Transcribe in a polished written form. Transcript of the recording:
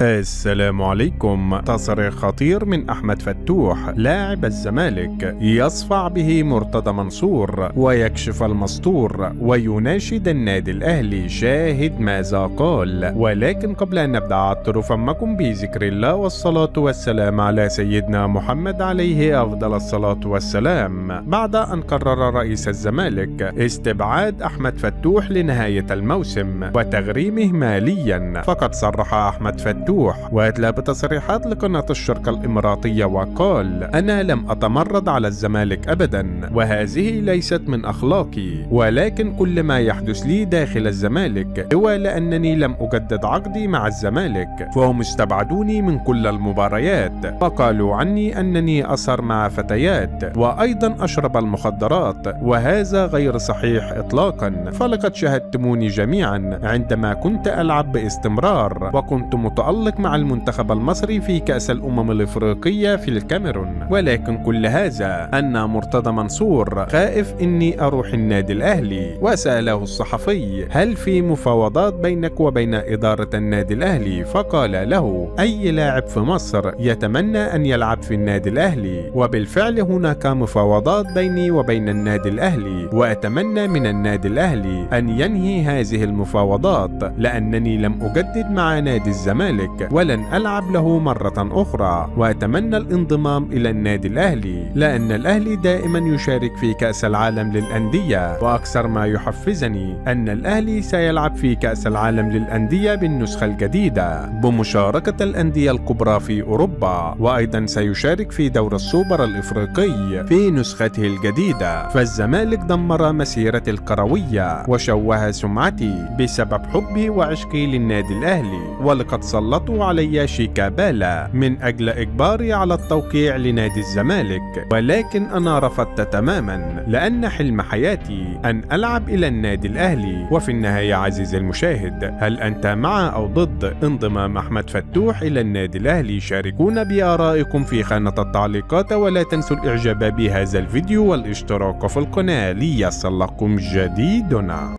السلام عليكم. تصريح خطير من أحمد فتوح لاعب الزمالك يصفع به مرتضى منصور ويكشف المستور ويناشد النادي الأهلي. شاهد ماذا قال. ولكن قبل أن نبدأ عطروا فمكم بذكر الله والصلاة والسلام على سيدنا محمد عليه أفضل الصلاة والسلام. بعد أن قرر رئيس الزمالك استبعاد أحمد فتوح لنهاية الموسم وتغريمه ماليا، فقد صرح أحمد فتوح وأدلى بتصريحات لقناة الشرق الإماراتية وقال: أنا لم أتمرد على الزمالك أبدا، وهذه ليست من أخلاقي، ولكن كل ما يحدث لي داخل الزمالك هو لأنني لم أجدد عقدي مع الزمالك، فهم استبعدوني من كل المباريات، وقالوا عني أنني أسهر مع فتيات وأيضا أشرب المخدرات، وهذا غير صحيح إطلاقا، فلقد شاهدتموني جميعا عندما كنت ألعب باستمرار، وكنت متألق مع المنتخب المصري في كأس الأمم الإفريقية في الكاميرون، ولكن كل هذا أن مرتضى منصور خائف إني أروح النادي الأهلي. وسأله الصحفي: هل في مفاوضات بينك وبين إدارة النادي الأهلي؟ فقال له: أي لاعب في مصر يتمنى أن يلعب في النادي الأهلي، وبالفعل هناك مفاوضات بيني وبين النادي الأهلي، وأتمنى من النادي الأهلي أن ينهي هذه المفاوضات، لأنني لم أجدد مع نادي الزمالك ولن ألعب له مرة أخرى، وأتمنى الانضمام إلى النادي الأهلي، لأن الأهلي دائما يشارك في كأس العالم للأندية، وأكثر ما يحفزني أن الأهلي سيلعب في كأس العالم للأندية بالنسخة الجديدة بمشاركة الأندية الكبرى في أوروبا، وأيضا سيشارك في دور السوبر الإفريقي في نسخته الجديدة. فالزمالك دمر مسيرتي الكروية وشوه سمعتي بسبب حبي وعشقي للنادي الأهلي، ولقد سلطوا علي شيكابالا من أجل إجباري على التوقيع لنادي الزمالك، ولكن أنا رفضت تماما، لأن حلم حياتي أن ألعب إلى النادي الأهلي. وفي النهاية عزيزي المشاهد، هل أنت مع أو ضد انضمام أحمد فتوح إلى النادي الأهلي؟ شاركونا بآرائكم في خانة التعليقات، ولا تنسوا الإعجاب بهذا الفيديو والاشتراك في القناة ليصلكم جديدنا.